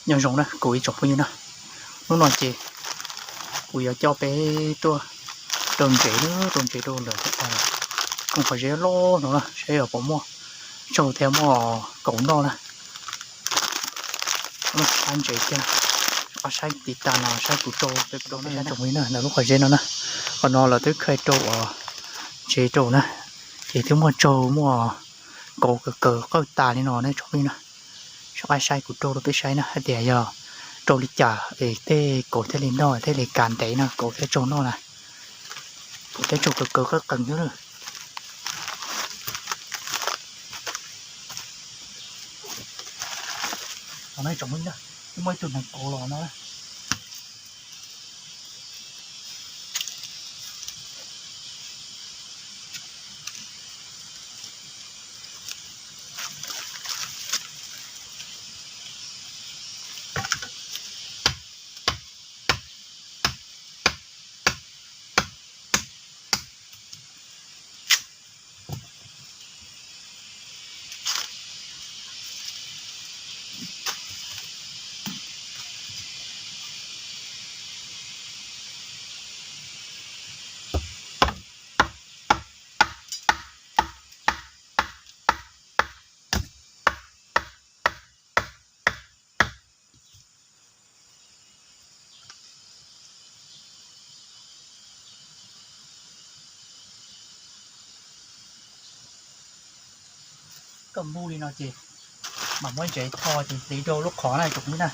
Nyob zoo na kuv ib tsoom phooj ywg na, hnub no ces kuv yuav coj peb tuaj rau ntsev, rau ntsev rau lawm, koom qhov zeb loj no na, saib puas muaj tsaug thiab muaj kauv noj na. Sab ntsev kiag, saib tiv tas no saib kuv rau peb rau na tsoom phooj ywg na, ntawm lub qhov zeb no na, qhov no lawv twb khai rau uas ntsev rau na, ces twb muaj tsaug muaj kauv kaws kaws qawj tas li no ne tsoom phooj ywg na. Soj qab saib kuv rau rau peb saib na hais tias yog rau li cas es tej kauv thiaj li noj thiaj li kav ntev no, kauv thiaj tsaug noj na, kauv thiaj tsaug kaws kaws qawj qees xwb na. Los no tsoom phooj ywg na, twb muaj ib tug neev kauv los no na. Koj npuj li no ces mam muab ntsev tho ces hliv rau lub qhov na tsoom phooj ywg na.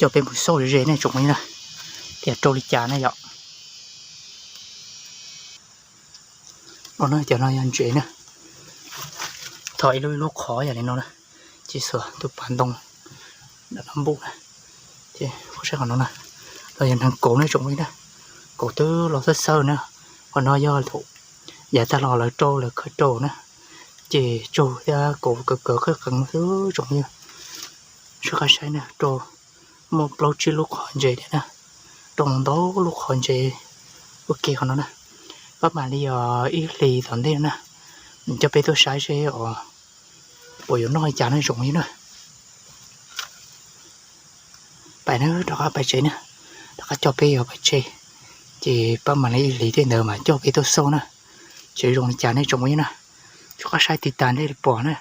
Coj peb mus xauj ze ne tsoom phooj ywg na, tias rau li cas na yom. Ua no cov no yog ntses na, tho ib lub ib lub qhov yam li no na, ces xuas tus pas ntoo nram no npuj na, ces saib qhov no na, los yog neeg kauv ne tsoom phooj ywg na, kauv twb los xawb xawb na, qhov no yog thaum yav tag los lawv rau lawv khaws rau na, ces tsug thiab kauv kawv kawv qeeb qeeb xwb tsoom phooj ywg. Soj qab saib na, rau muaj plaub tsib lub qhov ntses thiab na, rau ntau lub qhov ntses ua ke qhov no na. Pab mam li os ib hlis tom ntej no na, coj peb tuaj saib seb os puas yuav noj li cas na tsoom phooj ywg na. Pais na, rov qab pais tsev na, rov qab coj peb yuav pais tsev, ces pab mam li ib hlis tej ntawd mas coj peb tuaj xauj na, tsev zoo li cas nej tsoom phooj ywg na, soj qab saib tiv tas nej li pom na.